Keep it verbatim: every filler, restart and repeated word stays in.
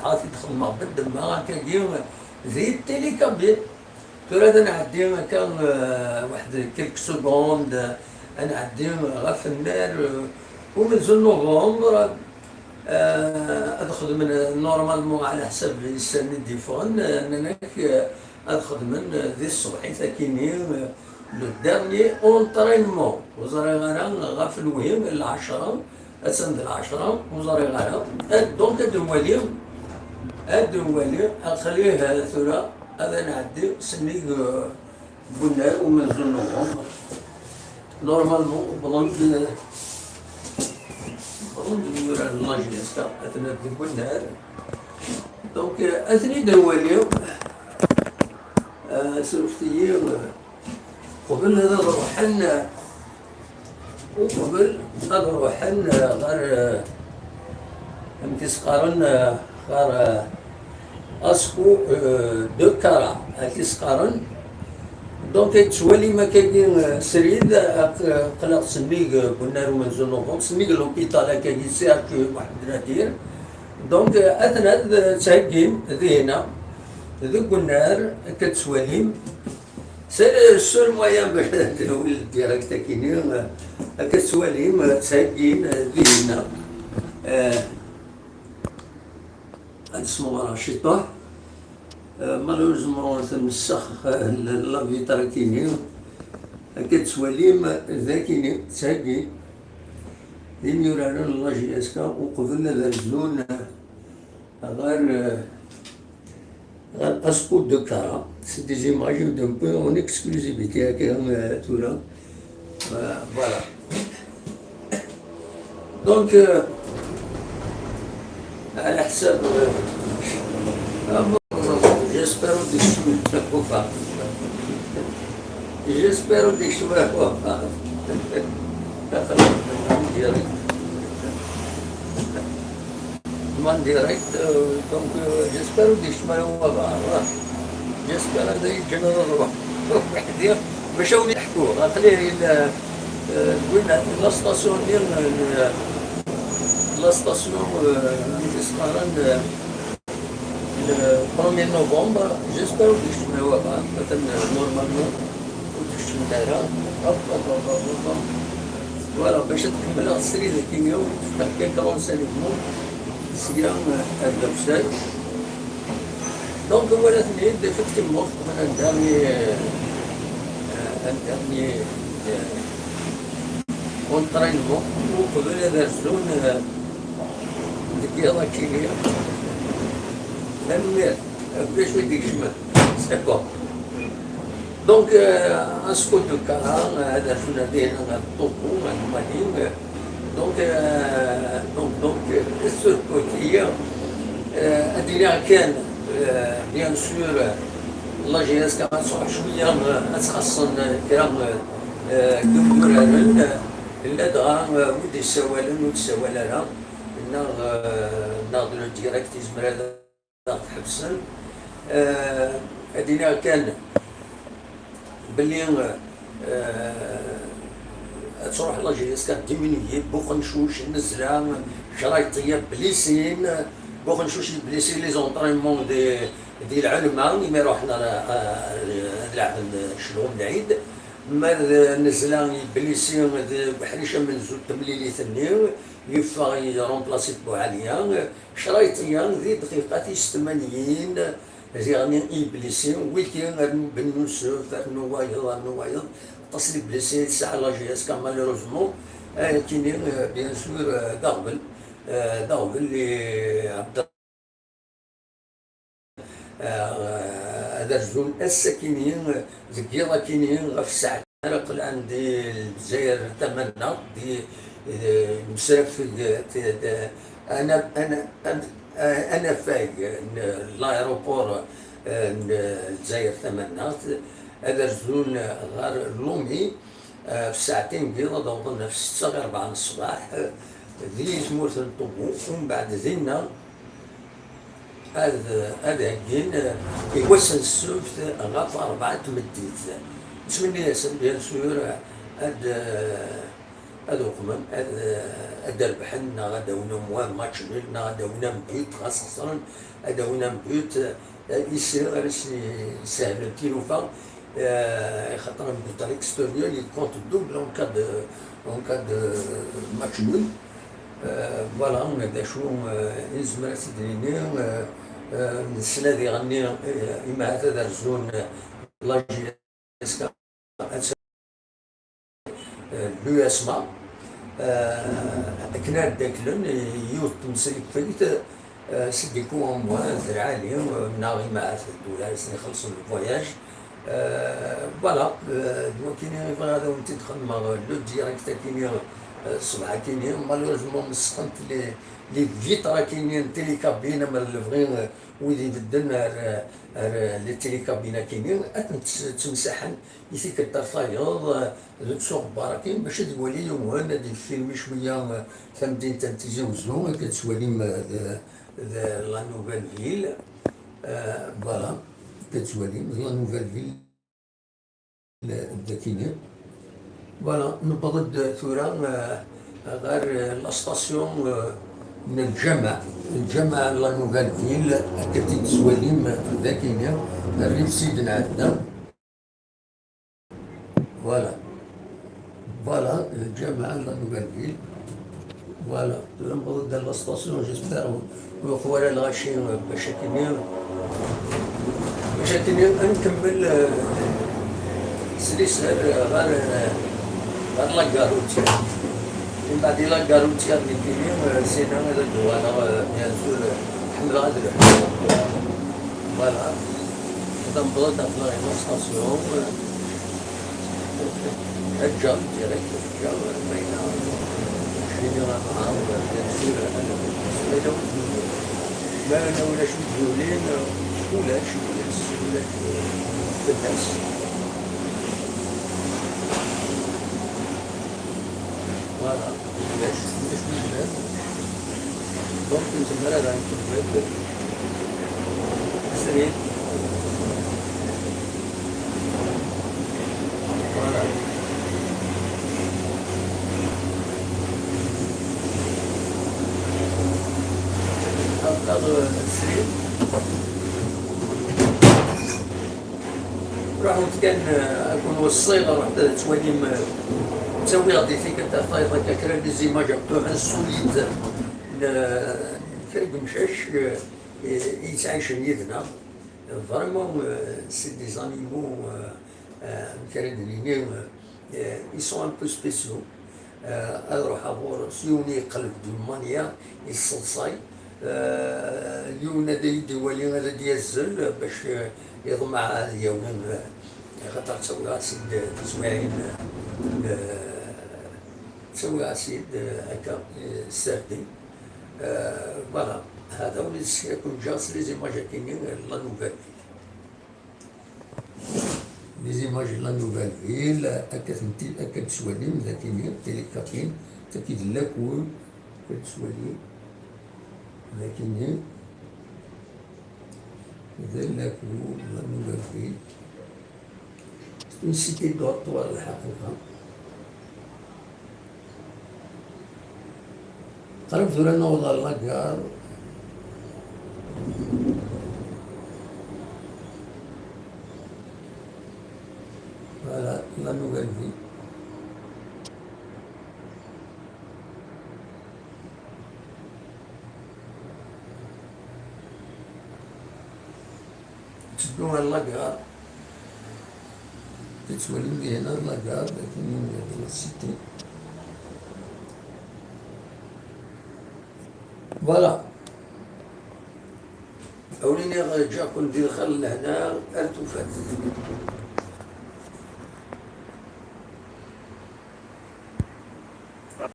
ad t-id-xedmeɣ beddemma akkagi di télécabine. Tura ad nɛeddi akka, eh, waḥed quelques secondes, eh, ad nɛeddi ɣef nnar, eh, umenzu n novembre, eh, ad xedmen, eh, normalement ɛla ḥsab yissanen i d-yeffɣen, eh, nnan-ak, eh, ad xedmen, eh, di ṣṣbeḥ-it akini, eh, le dernier entraînement. Ur ẓriɣ ara ɣef lwi, lɛecṛa, attan d lɛecṛa, ur ẓriɣ ara. Eh, donc ad nwali, ad nwali, aql-i, eh, tura ad nɛeddi sennig, eh, n unnar umenzu n novembre. Normalement, wwḍen-d, wwḍen-d imyurar n la J S K, atnan deg unnar. Donc, eh, ad ten-id-nwali, eh, surfet-iyi, eh, qbel ad ruḥen, eh, uqbel ad ruḥen, eh, ɣer, eh, amek i s-qqaren, eh, ɣer, eh, Asku, eh, de Kara, amek i s-qqaren. Donc, tettwalim akkagi, eh, srid, eh, aql-aɣ sennig, eh, n unnar umenzu n novembre, sennig l'hôpital akkagi, C H U Mohamed Nadir. Donc, eh, atnan, eh, ttheggin dihna, deg unnar, akka tettwalim. C'est le seul moyen باش تداول direct akini, akka tettwalim, ttheggin, dihna. Eh, ad nesmeɣ ɣer ciṭuḥ. Eh, malheureusement, temsexx, eh, la vitre akini. Akka tettwalim, d akini, ttheggin. D imyuraren n la J S K uqbel ad rzun, eh, ɣer, eh, ɣer Asku de Kara. C'est des images d'un peu en exclusivité, akka, eh, tura. Eh, voilà. Donc, eh, ɛla ḥsab, eh, j'espère ur d-ikcem wafat. J'espère ur d-ikcem wafat. Direct. Man direct, euh, donc, euh, j'espère ur d-ikcem ara wabɛaḍ. J'espère ad yi-ǧǧen ad ruḥeɣ weḥd-i, bac ad wen-ḥkuɣ. Aql-i, euh, euh, win, la station-nni, euh, la station, euh, amek i s-qqaren, euh, le premier novembre, j'espère ur d-ikcem ara wabɛaḍ, atan, euh, normalement ur d-kecmen ara. Hop, hop, hop, hop, hop. Voilà, bac ad kemmleɣ srid akini, fkeɣ quelques renseignements sya, euh, ar d afsay. Donc, voilà-ten-id, effectivement, un dernier, euh, un dernier, euh, entraînement, uqbel ad rzun, euh, deg yiḍ akini. Tanemmirt, ɣef wacu i d-ikecmen. C'est bon. Donc, euh, Asku de Kara, euh, ad rzun dihin ɣer Ṭubu, ɣer Mali, euh, donc, euh, donc, donc, euh, sur le côté, euh, ad iniɣ kan, euh, bien sûr, euh, la J S K ad tṛuḥ cwiya, euh, ad txaṣṣen, euh, kra, euh, euh, n yimyuraren, euh, illa dɣa, euh, wi d-yessawalen ur d-ssawal ara, neɣ, euh, neɣ d le direct yezmer ad aɣ-tḥebsem. Euh, ad iniɣ kan belli, euh, ad tṛuḥ la J S K diminuye, Buxencuc, Nnezla, Crayṭiya, blessin, Buxencuc yeblessi les entraînements di, di lɛelma, imi ruḥen ar, ar, ad laɛben Cedhum Lɛid, ma d Nnezla yeblessi deg uḥric amenzu n temlilit-nni, yeffeɣ, yeremplasi-t Buɛaliya, Crayṭiya di dqiqa tis tmanyin, diɣen iblisi, wiki rnu Ben Yusef, rnu wayeḍ, rnu wayeḍ, aṭas n iblisi i tesɛa la J S K, malheureusement. Akini, euh, bien sûr, euh, d aɣbel, euh, d aɣbel i Ɛebd-, euh, ad rzun ass-akini, deg yiḍ akini, ɣef ssaɛa ara qelɛen di Lezzayer tamannaɣt, di, eh, msrafeg, eh, t-, t-, ana-, ana-, an-, eh, anafag n l'aéroport, eh, n Lezzayer tamannaɣt, ad rzun ɣer Lumi, eh, ɣef ssaɛtin n yiḍ, ad awḍen ɣef ssetta ɣer rebɛa n ṣṣbeḥ, eh, di tmurt n Ṭubu, umbeɛd dinna, ad, ad heggin, eh, i wass n ssebt ɣef rebɛa n tmeddit. Ttmenni-asen, bien sûr, ad, eh, ad uqmen, ad, ad rebḥen, neɣ ad d-awin au moins match nul, neɣ ad d-awin un but, ɣas xesren, ad d-awin un but, eh, ici ara s-, sehlen tilufa, eh, xaṭer un but à l'extérieur, il compte double en cas de, en cas de match nul. Eh, voilà, d acu, eh, i nezmer ad t-id-nini, eh, eh, nesla diɣenni, eh, imi ahat ad rzun, eh, la J S K, eh, l'U S M A, eh, akken ad ddaklen, eh, yiwet n temsriffegt, eh, Sidiko Amwa, d lɛali, eh, neɣ imahat d ula asen ixellṣen le voyage. Eh, voilà, eh, d wakini i bɣiɣ ad awen-t-id-xedmeɣ, eh, le direct akini, eh, ṣṣbeḥ akini. Malheureusement, mesxent les, les vitres akini n télécabine, amer lebɣi, eh, wid ibedden ar, ar les télécabines akini, ad tent-ttmsaḥen i tikkelt ar tayeḍ, eh, s uɣebbar akini, bac ad iwali yiwen, ad ifilmi cwiya, eh, tamdint n Tizi Wezzu, akka ad twalim, eh, d, d la nouvelle ville. Eh, voilà, akka ad twalim, d la nouvelle ville, eh, d akini. Voilà, newweḍ-d tura, eh, ɣer, eh, la station, eh, n lǧameɛ, lǧameɛ n la nouvelle ville, akka ad t-id-twalim, eh, d akini, rrif Sidna Ɛedda. Voilà. Voilà, lǧameɛ n la nouvelle ville. Voilà, tura newweḍ-d la station, j'espère ur twala lɣaci, eh, bac akini, bac akini ad nkemmel, eh, s liser, eh, ɣer, eh, ɣer la gare routière. Mbeɛd la gare routière nekkini, eh, sina ad d-uɣaleɣ, eh, bien sûr, eh, ḥemmleɣ ad lḥuɣ. Voilà. Ad newweḍ-d ɣer la station, eh, Ǧǧan direct, ǧǧan, ma yella, cini ɣer ɣer, bien sûr, ma yella ulac ur d-yulin, ulac, ulac, ulac fell-as. Voilà, ulac, ulac ur d-yulin. Donc, nezmer ad nkemmel srid. Voilà. Encore, euh, srid. Ruḥemt kan, euh, ad ken-weṣṣiɣ, ruḥet ad twalim, euh, ttawiɣ-d i tikkelt ar tayeḍ akka kra n les images un peu insolites n, euh, kra n yemcac, euh, i, i yettɛicen yid-neɣ. Vraiment, euh, c'est des animaux, euh, euh, amek ara d-nini, euh, euh, ils sont un peu spéciaux. Euh, ad ruḥeɣ ɣur-s, yiwen yeqleb d'une manière, yesseḍsay. Euh, yiwen ad iyi-d-iwali, ad d-yazzel, bac, euh, yeḍmeɛ ad yawi, euh, xaṭer ttawiɣ-as-id tizwiɛin, euh, ttawiɣ-as-id, euh, akka, euh, sardin. Euh, voilà, hada win i s-, ad ken-ǧǧeɣ s les images akini, euh, la nouvelle. Les images de la nouvelle ville, akka tenti, akka d-twalim, d akini, télécabine, taki d lakul, akka d-twalim, d akini, d lakul, la nouvelle ville. C'est une cité dortoir, lḥaqiqa. Qrib tura naweḍ ɣer la gare. Voilà, la nouvelle ville. Ttedduɣ ɣer la gare. Tettwalim di hna la gare, lakin di la cité. Voilà. Awen iniɣ ǧǧiɣ-ken di lxir n lehna ar tufat.